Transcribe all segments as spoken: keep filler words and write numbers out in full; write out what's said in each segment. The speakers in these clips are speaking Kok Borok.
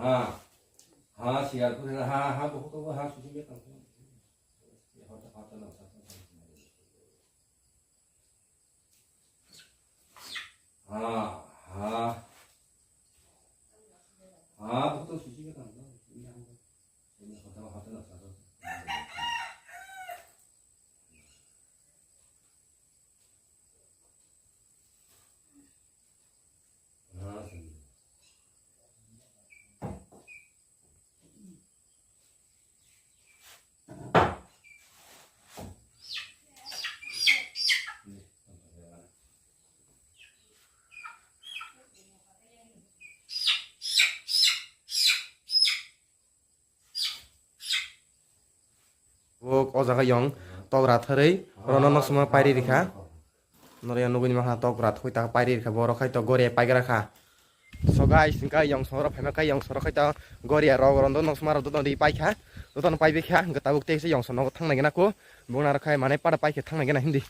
Ha, ha, sial pura, ha, ha, buku tu, ha, susu dia kan. Ha, ha. Ha, buku tu, susu dia kan. Ini hotel, hotel, hotel. Bo o jaga yong tok rathorwi, oro no nok sima pairi rikha. Noro yang nugwi ni maha tok rathoi ta pairi rikha, borok khai tok goria paigra kha. So guys, hingkha yong soro phaima kha, yong soro khai ta goria rok rondo nok sima rok doton ri paikha, doton paibai kha, hingkha tabuk tei se yong soro nogo thangnai gana kho, bung naro khai manai pada paikhe thangnai gana hindi.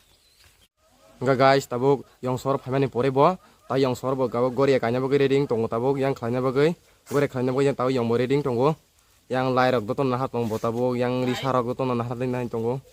Hingkha guys, tabuk yong sor phaimani pore bo, ta yong sor bo gabo goria kaina bagwi ready wng tongo, tabuk yang khlaina bagwi, goria khlaina bagwi yang tabuk yong bo ready wng tongo. Yang lai rok doton naha tongo bo, tabuk yang risa rok doton naha ding nai tongo.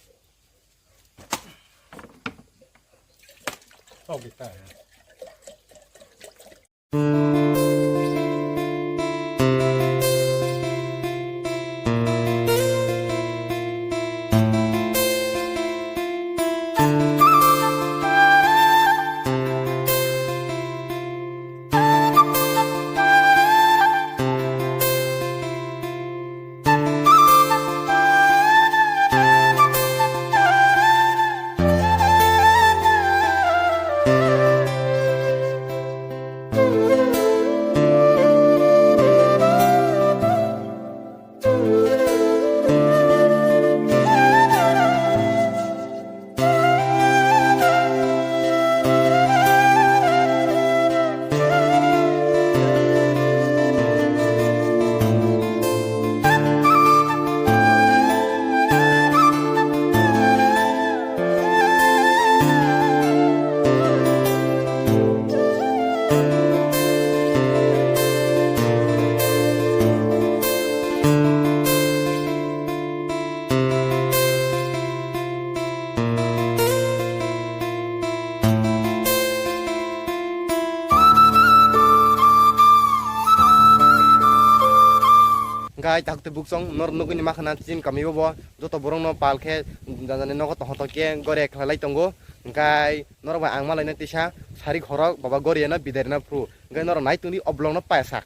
Hingkha tak twi buksong nor nugwi ni makhana chin kami bo joto borok no pal khe jani nogo tongthok khe gore khlai lai tongo. Hingkha norok bai ang malaina tisa Sari khorok Baba Goria no bidai rina phuru. Hwnkhe norok nai tongdi o vlog no paisa.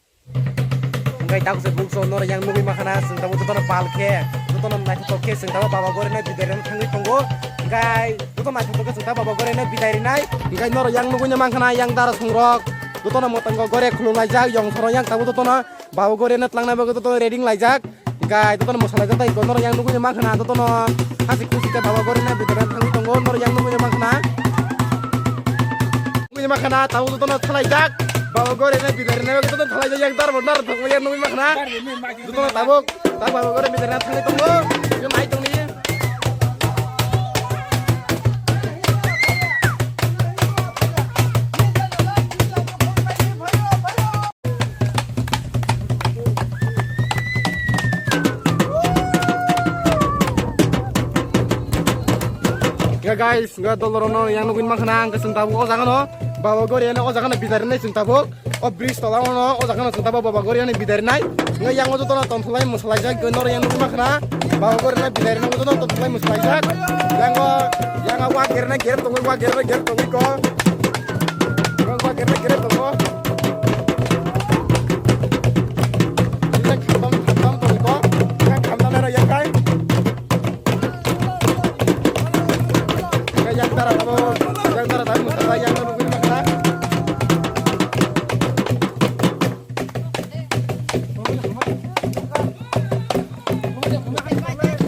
Hwnkhe tabuk se bukso norok yang nugwi mankha na, chwng tabuk jotono pal khe, jotono naithotok khe chwng tabuk Baba Goria no bidai rina thangwi tongo. Hwnkhe jotono naithotok khe chwng tabuk Baba Goria no bidai rinai. Hwnkhe norok yang nugwi mankha na, yang dara songrok jotono mwtango Goria khulumlaijak, yong sorok yang tabuk jotono Baba Goria no twlangnai bagwi jotono ready wnglaijak. Hwnkhe jotono mwsalaijak tei norok yang nugwi mankha na, jotono hachik kuchik khe Baba Goria no bidai rina thangwi tongo, norok yang nugwi mankha na. Nugwi mankha na, tabuk jotono thalaijak. Baba Goria no bidai rina bagwi jotono thalaijak, yang darbo narwk thangwi yang nugwi mankha na. Jotono tabuk, tabuk Baba Goria bidai rina thangwi tongo. Yang nai tongni. Ya guys, nga dolor no yang nugwi mankha na, ang keseng tabuk o jaga no. Baba Goria no o jaga no bidai rinai chwng tabuk. O bridge tola o no, o jaga no chwng tabuk Baba Goria no bidai rinai. Nga yang o jotono tongthulai mwsalaijak, norok yang nugwi mankha na. Baba Goria no bidai rinai o jotono tongthulai mwsalaijak. Yang o, yang o wa gerna ger tongwi, wa gerna ger tongwi ko. Yang wa gerna ger tongo. Ini khamtam, khamtam tongwi ko. Yang khamtam era yang kai. Yang dara tabo, yang dara tabo, yang dara tabo.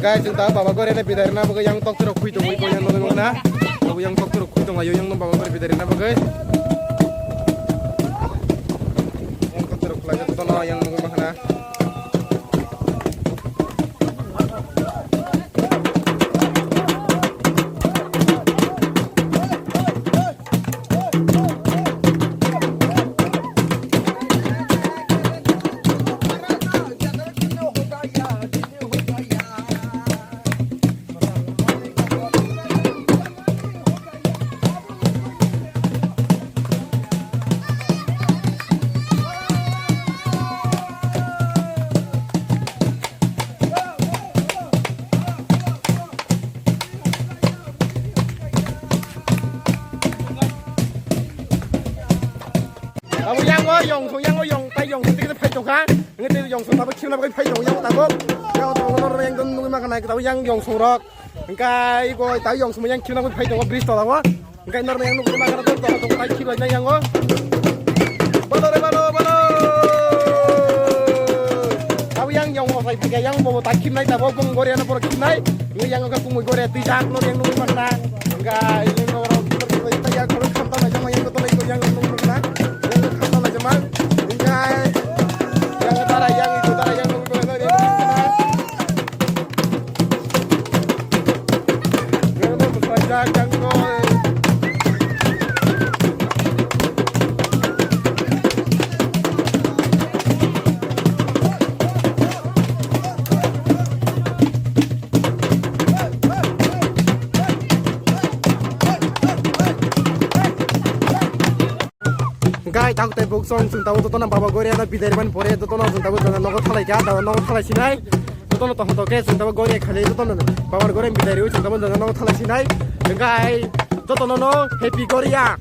Guys, chwng ta Baba Goria no bidai rina bagwi yang tokti rok khui tongwi ko yang nugwi mankha na. Abo yang tokti rok khui tonglaio yang no Baba Goria bidai rina bagwi. Yang tokti rok khlai jotono yang nugwi mankha na. Abo yang o, yong song yang o, yong tai yong song tei phai tongkha. Nge tei yong song tabuk khimna bagwi phai tongo yang tabuk. Yang tabuk norok yang don nugwi mankha na tabuk yang yong song rok. Hwnkhe iko tai yong song yang khimna bagwi phai tongo bridge tola o. Hwnkhe norok yang nugwi mankha na tabuk tabuk tai khimlai yang o. Balo re balo balo. Tabuk yang yong o sai phai yang bo tai khimnai tabuk bung Goria no borok khimnai. Nge yang o kha kumui Goria twi jak norok yang nugwi mankha na. Hwnkhe yang norok yang khorok khamtam yang yang ko tolai ko yang nugwi mankha na. Yang khamtam yang mang. Hwnkhe yang dara yang itu dara yang nugwi mankha na. Guys, tak tei buk song chwng tabuk jotono Baba Goria no bidai rwmani pore jotono chwng tabuk jana nogo thalai kha, jana nogo thalai sinai. Jotono tong tong khe chwng tabuk Goria khalai jotono Baba Goria bidai rwi chwng tabuk jana nogo thalai sinai. Guys, jotono no happy Goria.